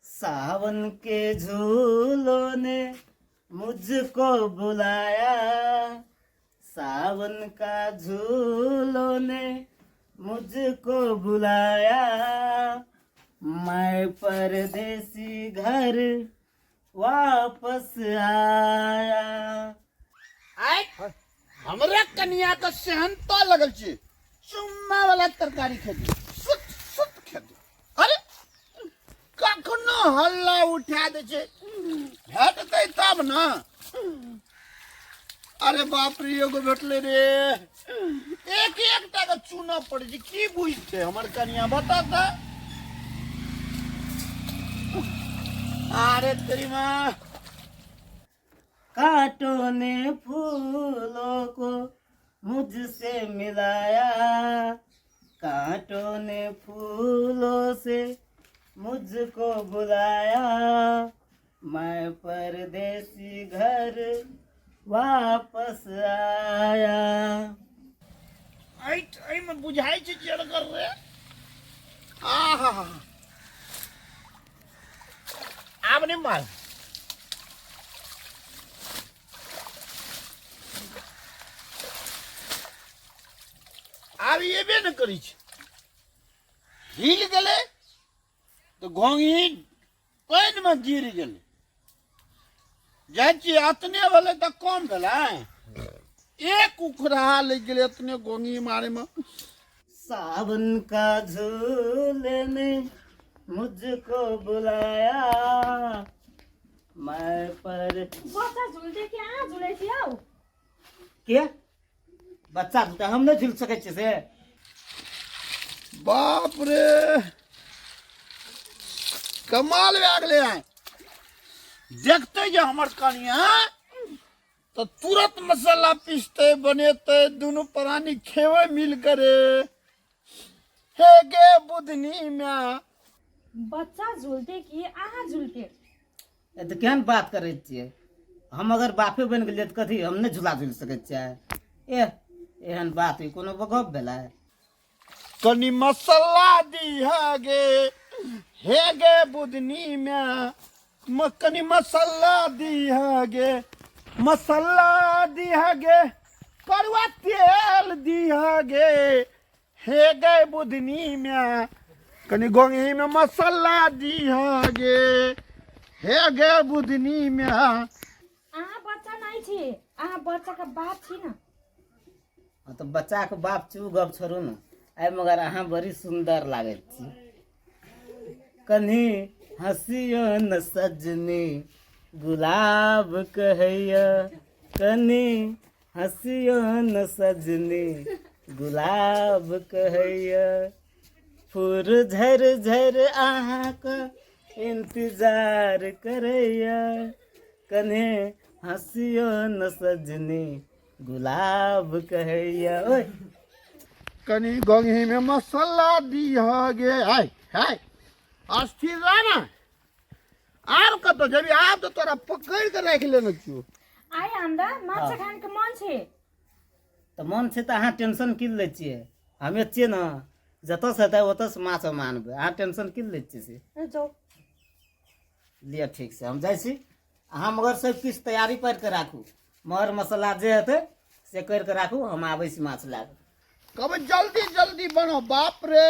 सावन के झूलों ने मुझको बुलाया, सावन का झूलों ने मुझको बुलाया, मैं परदेसी घर वापस आया। आय हमरा कनिया के सेहनता लगल छै चुम्मा वाला तरकारी खेतै, सुत सुत खेतै। अरे कखनो हल्ला उठा दै छै, भेटतै तब ने। अरे बाप रे, एगो भेटलै रे। एक एक टा के चुनऽ पड़ै छै। की बुझतै हमर कनिया, बता तऽ। अरे तेरी माँ। कांटों ने फूलों को मुझसे मिलाया, कांटों ने फूलों से मुझको बुलाया, मैं परदेसी घर वापस आया। एहिमे बुझाइ छै जड़गर रे। आहा, आब नहि मार। आब एबे ने करै छै। हिल गेलै तऽ घोंघी पानिमे गिर गेलै। जाइ छियै, अतने भेलै तऽ कम भेलै। एक उखड़ा लागि गेलै अतने घोंघी मारैमे। सावन का झूले ने मुझको बुलाया, मैं पर बच्चा झुलते कि अहाँ झुलै छी हौ? के बच्चा झूलते? हम नहि झूल सकै छियै से। बाप रे, कमाल भए गेलै। आइ देखते जे हमर कनिया तऽ तुरंत मसाला पीसते, बनेते, दुनू प्राणी खेबै मिल करे। हे गे बुधनी म्या। बच्चा झुलते कि अहाँ झुलते? ए तऽ केहन बात करै छियै? हम अगर बापे बनि गेलियै तऽ कथी हम नहि झूला झूलि सकै छियै? एह, एहन बात ई कोनो गप भेलै? कनी मसाला दीह गे, हे गे बुधनी म्या, कनी मसाला दीह गे, मसाला दीह गे, करुआ तेल दीह गे, हे गे बुधनी म्या, कनी गोंगी में मसाला दीह गे, हे गे बुधनी म्या। अहाँ बच्चा नहीं छी, अहाँ बच्चा के बाप छी ना। हाँ, तऽ बच्चाके बाप छी, ओ गप छोड़ू ने आइ, मगर अहाँ बड़ी सुन्दर लागैत छी। कनी हँसियो न सजनी, गुलाब कहैया, कनी हँसियो न सजनी, गुलाब कहैया, फूर झर झर अहाँके इंतजार करैया, कने हँसियो न सजनी, गुलाब कहैया। ओए कनी गोंगी में मसाला दीह गे। हाय हाय, अस्थिर रह ना। आब कतऽ जेबी? आब तऽ तोरा पकड़ि के राखि लेने छियौ। आइ हमरा माछा खान के मन छै। तऽ मन छै तऽ अहाँ टेंशन की लै छियै? हमे छियै ने, जतऽसँ हेतै ओतऽसँ माछ हम आनबै। अहाँ टेंशन की लै छियै से? जाउ। लिअ, ठीक छै, हम जाइ छी। अहाँ मगर सब किछु तैयारी करि कऽ राखू, मर मसाला जे हेतै से करि कऽ राखू, हम आबै छी माछ लए कऽ। कहबै जल्दी जल्दी बनो। बाप रे,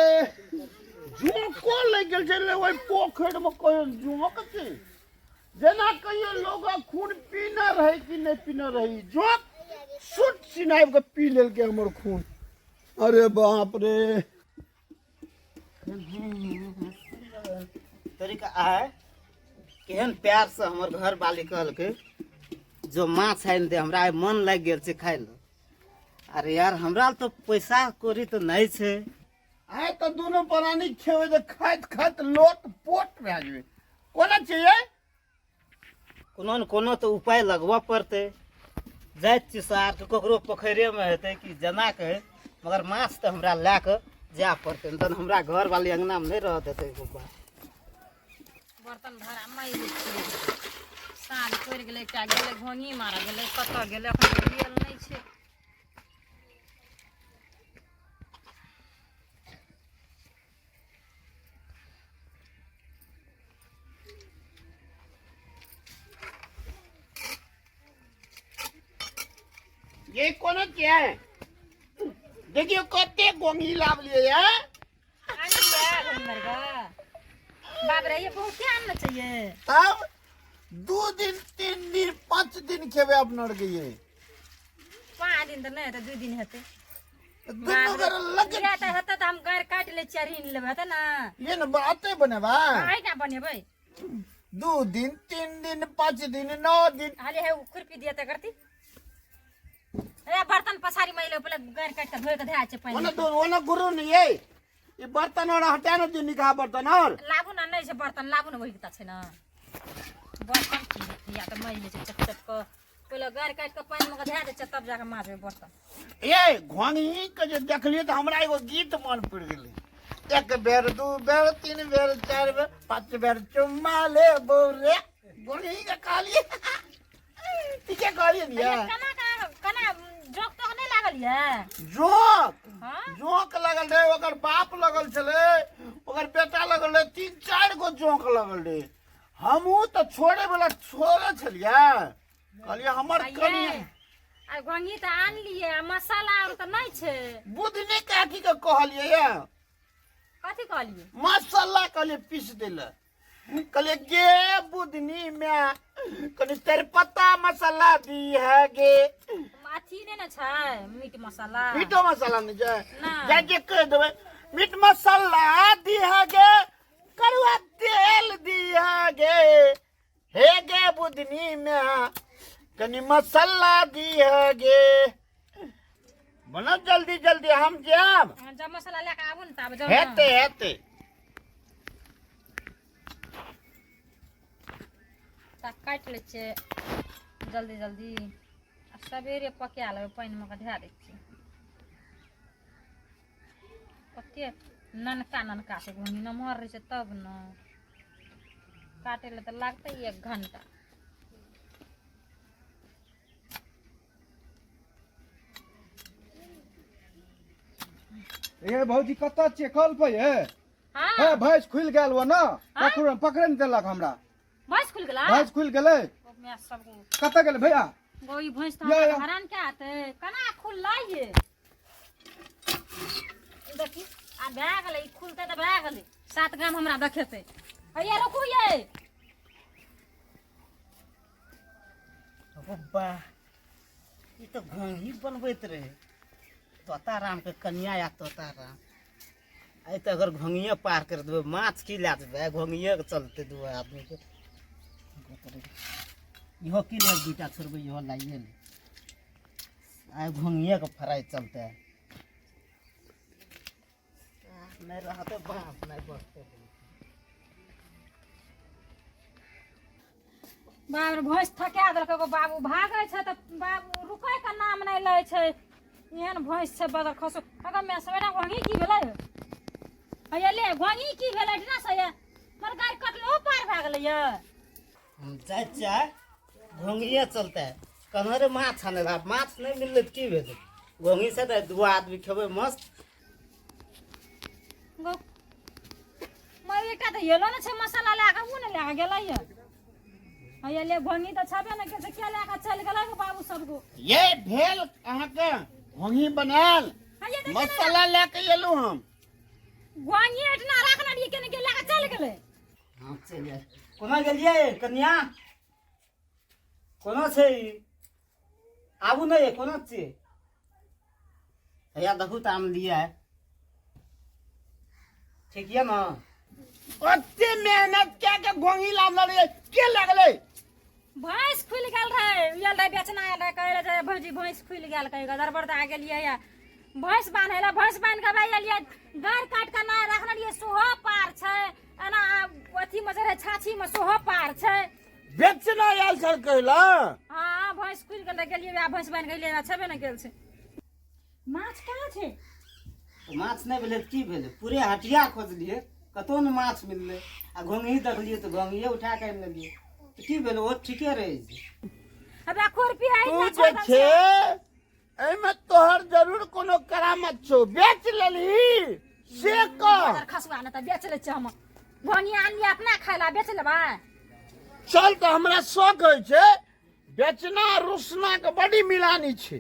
जोंको लागि गेल छै ओहि पोखरिमे। कहियो जोंक छै जेना कहियो लोग खून पीने रहै कि नहि पीने रहै, जोंक सुट सिनाबि कऽ पी लेलकै हमर खून। अरे बाप रे। तरीका आय केहन प्यार से हमर घर वाली कहलकै जो माछ आनि दे, हमरा आइ मन लागि गेल छै खाय लए। अरे यार, हमरा तऽ पैसा कौड़ी तऽ नहि छै। आइ तऽ दुनू प्राणी खेबै तऽ खाइत खाइत लोट पोट भए जेबै। कोना छै यै? कोनो ने कोनो तऽ उपाय लगबऽ पड़तै। जाइत छी सारके ककरो पोखरिएमे हेतै कि जेना के, मगर माछ तऽ हमरा लए कऽ जाय पड़तै, नहि तऽ हमरा घरवाली अङ्गनामे नहि रहऽ देतै। एगो बात बर्तन भाड़ा मारि। साँझ पड़ि गेलै, एकटा गेलै घोङ्गी मारऽ गेलै, कतऽ गेलै एखन गेल नहि छै। ये कोनो क्या है, देखियो कते गोंगी लावलिए है। बाप रे, ये बहुत आनना चाहिए। तब 2 दिन 3 दिन 5 दिन खेबे अपना के ये। 5 दिन तऽ नहि हेतै, 2 दिन हेतै। दुनू कर लगे ये तऽ हेतै तऽ हम गारि काटि लै छियै, ऋण लेबै हेतै ने। ये न बाते बनेबा। आइ ना बनेबै। 2 दिन 3 दिन 5 दिन 9 दिन। हाले हे खुरपी दिया तऽ करती। ए बर्तन पछाड़ी मैले पहिले गारि काटि कऽ धोइ कऽ धए छै पानि। ओने दो ओने गुरु नहीं है ई बर्तन और हटा न दियो निकाह बर्तन और। लाबू ना, नहीं छै बर्तन, लाबू ना, वही तऽ छै ना बर्तन। की या तऽ मैले छै चट चट कऽ पहिले गारि काटि कऽ पानि मे कऽ धए दै छै, तब जाकऽ माजबै बर्तन। ए घोंघी के जे देखलियै तऽ हमरा एगो गीत मन पड़ि गेलै। 1 बेर 2 बेर 3 बेर 4 बेर 5 बेर चुम्मा ले रे घोंघी के कहलियै, ठीके कहलियै ने? केना केना जोक तोक नहि लागल ये? जोक? हाँ? जोक लगल रहे, ओकर बाप लगल छलै, ओकर बेटा लगल रहे, 3-4 गो जोक लगल रहे। हमहूँ तऽ छोड़े वाला छोड़े छलियै, कहलियै हमर कनिया। आ घोंघी तऽ आनलियै, आ मसाला आर तऽ नहि छै। बुधनी काकी के कहलियै ये। कथी कहलियै? मसाला कहलियै पीस देले। कहलियै गे बुधनी माय, कनि तेजपत्ता मसाला दी है गे। अथी नहि ने छै मीट मसाला। मीटो मसाला नहि छै? नहि। जा के कहि देबै मीट मसाला दी है गे, करुआ तेल दी है गे, हे गे बुधनी माय, कनि मसाला दी है गे। बनब जल्दी जल्दी, हम जायब। हाँ, जब मसाला लए कऽ आबू ने तब जाउ। हेतै हेतै। तऽ काटि लै छियै जल्दी जल्दी, आ सबेरे पका लेबै, पानिमे कऽ धए दै छियै। कते ननका ननका छै घोङ्गी, नमहर रहै छै तब ने। काटै लए तऽ लागतै 1 घंटा। ए भौजी, कतऽ छियै? कल पर ये? हाँ। हे भैंस खुलि गेल वो ना, पकड़ पकड़े नहि देलक हमरा। भैंस खुलि गेला? भैंस खुलि गेलै। ओ my सब कतऽ गेलै भैया? गो ई भैंस तऽ या, हमरा या। हरान के आते, केना खुललै ये? देखी आ भए गेलै, ई खुलतै तऽ भए गेलै, 7 ग्राम हमरा देखेतै। हैया रुकू ये। वाह, ई तऽ घोंघी बनबैत रहे तोताराम के कनिया या तोताराम। आइ तऽ अगर घोंघिए पार कर देबै, माछ की लए जेबै, घोंघिए के चलते दू आदमी के। इहो की लेब, दूटा छोड़बै, इहो लाइए ले। आइ घोंघिए के फ्राई चलते, नहि रहतै बाँस नहि बचतै। बाप रे, भैंस थका देलकै गो बाबू। भागै छै तऽ बाबू रुकै के नाम नहि लै छै, एहन भैंस छै बदर खसो। अगर मैं सवेरा घोंघी की भेलै हैया ले, घोंघी की भेलै ना से मर गाय कटलो पार भए गेलै ये। हम जाइ छियै, घोंघिए चलते। कहने रे माछ आनै ला, माछ नहि मिललै तऽ की भेलै, घोंघी से तऽ दू आदमी खेबै मस्त। गो मैं एकटा तऽ हेलो ने छै मसाला लए कऽ, ओ ने लए कऽ गेलै ये। हैया ले, घोंघी तऽ छबे ने के लए कऽ चलि गेलै गो बाबू सब गो। ये भेल अहाँके घोंघी बनायल? हैया देखियौ ने। मसाला लए के एलहुँ हम। घोंघी एहिठिना राखने रहियै, केने के लए कऽ चलि गेलै। हाँ चलि जाय। कोना गेलियै कन्या? कोना छै ई? आबू ने ये, कोना छियै? हैया देखू तऽ आनलियै, ठीक यऽ ने? ओते मेहनत कए के घोंघी लाबल रहियै, के लगलै? भैंस खुलि गेल रहै, आयल रहै बेचना, आयल रहै, कहै रहै भौजी भैंस खुलि गेल, कहि कऽ गड़बड़ दए गेलियै ये भैंस बान्है लए। भैंस बान्हि कऽ भाइ एलियै, गारि काटि कऽ नहि रखने रहियै, सेहो पार छै। एना अथीमे जे रहै छाछीमे, सेहो पार छै। बेचना आयल छल कहला? हाँ, भैंस खुलि गेल रहै, गेलियै वएह भैंस बान्हि कऽ एलियै, छेबे नहि गेल छै। माछ कहाँ छै? माछ नहि भेलै तऽ की भेलै, पूरे हटिया खोजलियै, कतहु ने माछ मिललै, आ घोंघी देखलियै तऽ घोंघिए उठा कऽ आनि लेलियै। की भेल ओ ठीके रहै छै। अबे खुरपी है तू इतना जे छोड़ छै एहिमे तोहर जरूर कोनो करामत छौ, बेच लेलही से कह। खसुआ ने तऽ बेच लै छियै हम, घोंघी आनलियै अपना खाय ला, बेच लेबै। चल तऽ हमरा शौक होइ छै बेचना रुसना के बड़ी मिलानी छै।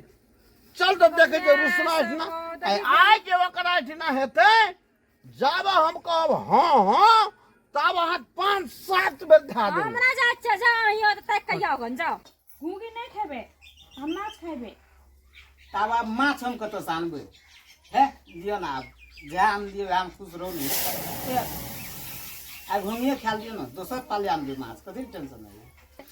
चल तऽ देखै छै रुसना एहिठिना आइ जे ओकरा एहिठिना हेतै, जाब हम कहब हँ हँ तब अहाँ 5-7 बेर धए देबै। हमरा जाइ छियै, जाउ अहियो तऽ ताकि कऽ आउ गन, जाउ। घुघी नहि खेबै हम, माछ खेबै। तब आब माछ हम कतऽसँ आनबै? हे लिअ ने, आब जएह आनलियै वएहमे खुश रहू ने। आइ घुमिए खा लियौ ने, दोसर पाली आनबै माछ, कथी टेंशन है।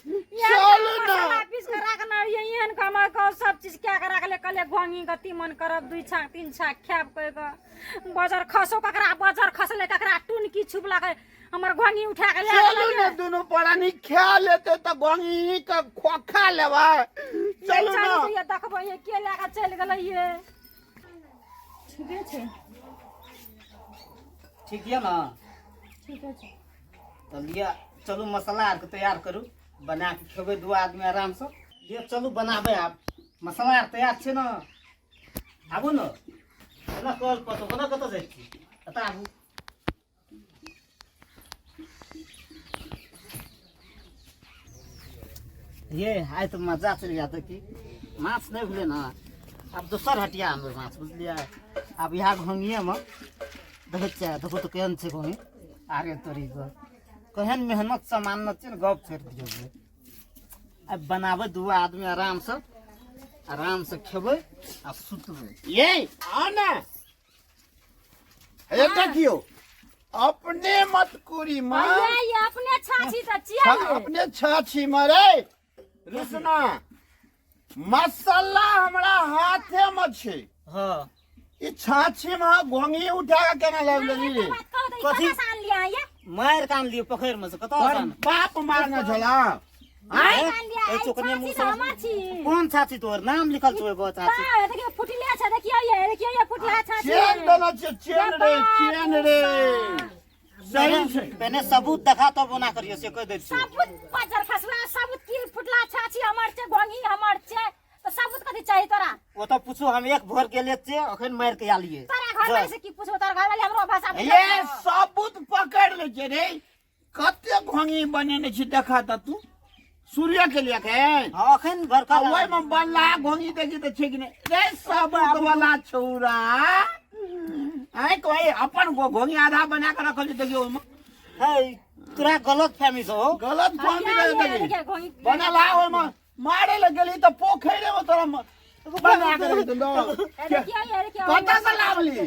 चलू ने। मसाला पीस के राखने रहियै, एहन कमा कऽ सब चीज कए के राखले, कहलियै घोंघी के तीमन करब, 2 छाक 3 छाक खायब कहि कऽ। बजर खसो ककरा, बजर खसले ककरा, टुनकी छुपलक हमर घोंघी उठा के लए चलू गेलै। ने दुनू प्राणी खा लेते तऽ घोंघी के खोखा लेबै। चलू ने। चलू ये, देखबै ये के लए के चलि गेलै ये। ठीके छै। ठीक यऽ ने? ठीके छै। तऽ लिअ चलू मसाला आरके तैयार करू, बना के खेबै दू आदमी आरामसँ। लिअ चलू बनाबै, आब मसाला आर तैयार छै ने? आबू ने, एना कल कतौ कोना कतऽ जाइ छी, एतऽ आबू। ये आइ तऽ मजा चलि जायत की माछ नहि भेलै ने, आब दोसर हटिया आनबै माछ, बुझलियै? आब इएह घोंघिएमे देखै छियै, देखू तऽ केहन छै घोंघी। आरे तोरी गो, केहन मेहनत से मानने छियै ने, गप छोड़ि दियौ। आब बनाबै दू आदमी आरामसँ, आरामसँ खेबै आ सुतबै। ये आ ने हे, देखियौ अपने मत कुरी माँ। भैया ये अपने छाछी तऽ छियै। अपने छाछी मरे रुसना, मसाला हमरा हाथे में छै। हँ ई छाछी में घोंघी उठा के केना लाबि लेली रे? कथी? कथी आनलियै अहाँ ये? मारि कान लियौ पोखरि में से कतऽ तोहर बाप मारने छला? मारि आनलियै, ए, ई चोकने छाछी मुँह तऽ से। हमर छी। कोन छाछी? तोहर नाम लिखल छौ ओहि छाछी। तऽ देखियौ फुटले छै, देखियौ ये, देखियौ ये फुटला छाछी। चेन देने छै, चेन रे, चेन रे, सही छै। पहिने सबूत देखा तब ओना करियो, से कहि दै छियौ। सबूत बजर खसुआ, सबूत की? फुटला छाछी हमर छै, घोंघी हमर छै, तऽ सबूत कथी चाही तोरा? ओ तऽ पूछू, हम एक भोर गेले छियै, अखन मारि के आलियै। तोरा घर वाली से की पूछबो? तोरा घर वाली हमरो भाषा बुझै ये छौ। सबूत पकड़ ले छै रे। कते घोंघी बनेने छी देखा तऽ तू सूर्य के लिए के हँ, अखन बड़का आ ओहिमे बनला घोंघी देखी तऽ छै कि नहि रे सबूत वाला छौरा? आँय कोई अपन घोंघी आधा बना के रखल छै, देखियौ ओहिमे। है तोरा गलत फहमी छौ हौ। गलत फहमी या, रहे। या, देखी देखिए, घोंघी बनल आ ओहिमे मारे लग गेली तऽ पोखरि मे तोरा बना के रख देलौ। ए, देखियौ ये, देखियौ। कतऽ से लाबली?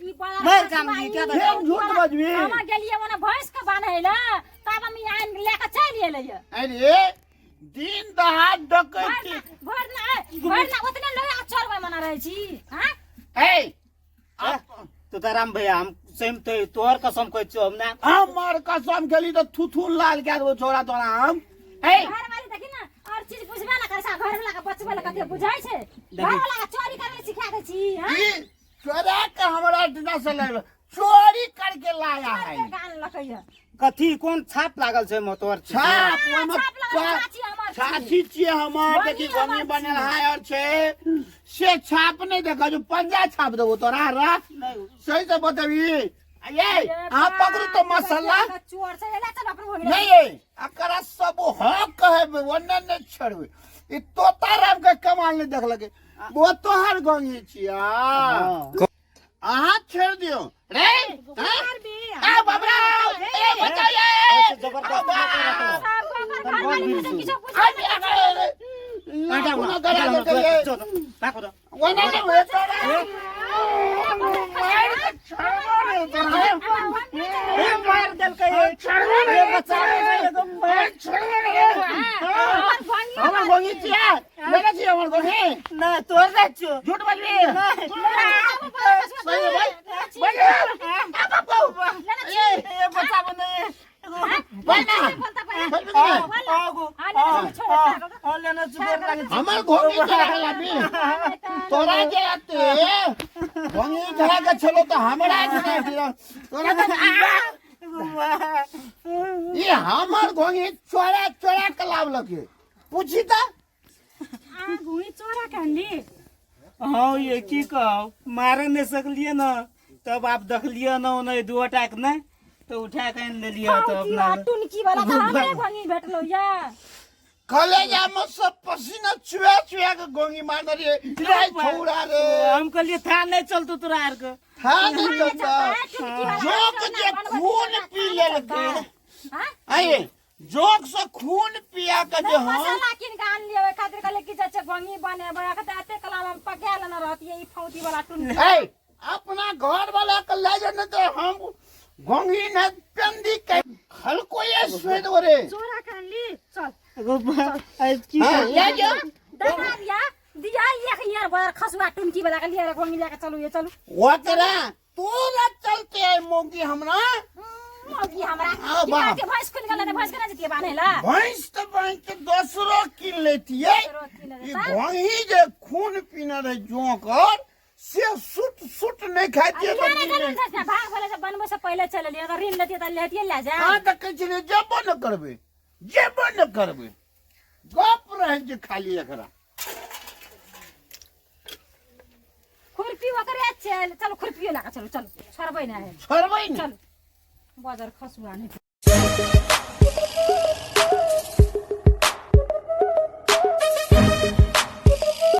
ई बड़ा मारि जाम ली, क्या फेर झूठ बजबी? हम गेलियै ओने भैंस के बान्है ले, तब हम ई आनि लए के चलि एलियै। अरे दिन दहाड़ डकैती। भरि ना भरि ना ओतने लोहा चोरबै मना रहै छी हाँ? ए तुकाराम भैया, हम सेम तो तोहर कसम कहै छियौ, हम ना। हमर कसम खेली तऽ थुथुन लाल कए देबो छोरा तोरा हम। ए घर वाली देखी ना और चीज बुझबे ना करै छै, घर वाला के बचबै ला कते बुझाइ छै, घर वाला के चोरी करै ला सिखा दै छी हाँ? ई चोरा के हमरा दिना से ले चोरी करके लाया है। के गान लकैया। कथी कोन छाप लागल छै मोतोर? छाप ओहिमे छाप लागल छाछी हमर छी। छाछी छियै हमर, देखी वही हमर घनी बनल है और छै से छाप नहि देखा जो, पंजा छाप देबो तोरा। राख सही से बतबी ये, अहाँ पकड़ू तो मसाला। चोर छै, एला चल अपन घोड़ी। नहीं ये एकरा सब हाँ कहबे ओन्ने नहीं छोड़बे। ई तोता राम के कमाल नहीं देख लगे, वो तोहर गंगी छिया। अहाँ छोड़ दियो रे हाँ? आ बाबरा ए बचाइए। ऐसे जबरदस्ती नहीं करत। सब ओकर घर वाली के किछो आ बुझै बिया रे लाखो गरा देलकै ये। ओना नहीं हुए तोरा मार के छोड़बो नहीं तोरा। मार देलकै। छोड़बो नहीं, छोड़बो नहीं। हमर गोंगी छियै, लेने छियै हमर गोंगी। नहि तोहर नहि छियौ। झूठ बजबी? सही है भाई, बोल आ बापू। ए बचाबो नहि। बोल ना, आगो लेने छी, गोर लागै छी। हमर घोंगी चढ़ा लाबी तोरा जे आते घोंगी चढ़ा के छलो तऽ हमरा जे तोरा तऽ ई हमर घोंघी चोरा चोरा के लावलक ये पूछी त अहाँ घोंघी चोरा के अनली हाँ ये की कहब मारे नहीं सकलिए ना तब आप देखलिए ना ओने दूटा के ने तो उठा के आनि लेलिए तो अपना टुनकी वाला तऽ हमरे घोंघी भेटलो या कलेजा में सब पसीना चुआ चुआ के गोंगी मारने रे रे छौड़ा रे हम कहलिए था नहीं चलतो तोरा आर के था नहीं चलता जोक जे खून पी लेलकै हाँ? आये जोक से खून पिया के जे हम मसाला किन के आनलियै ओहि खातिर कहलियै कि चाचा घोंघी बनेबै अखन तऽ एते कला हम पका लेने रहतियै ई फौती वाला टुनकी ए अपना घर वाला के ले जो नहीं तो हम गोंगी न पेंदी के हल्को ये स्वेद रे चोरा के अनली चल एगो आज की हां ले जो दबा दिया दिया एक यार बड़ खसुआ टुनकी वाला के लिए घोंघी लेके चलू ये चलू ओकरा तोरा चलते है मौगी हमरा मौगी हमरा हाँ, की वाह। कहते भैंस खुलि गेलै तऽ भैंस केना जतियै बान्है ला भैंस तो भैंस के दोसरो कीन लेतियै दोसरो कीन ई लेतै। घोंघी जे खून पीने रहे जोकर से सुट सुट नहीं खाती किया नहि गेलहुँ तऽ भाग भेलै तऽ बनबै से पहिले चलि एलियै अगर ऋण लेतियै तऽ लेतियै लए जा अहाँ तऽ कहै छलियै जेबो न करबै जेबो न करबै गप रहै छै खाली एकरा खुरपी ओकरे छै चलू खुरपियो लए कऽ चलू चलू छोड़बै नहि छोड़बै ने चलू बजर खसुआ नहि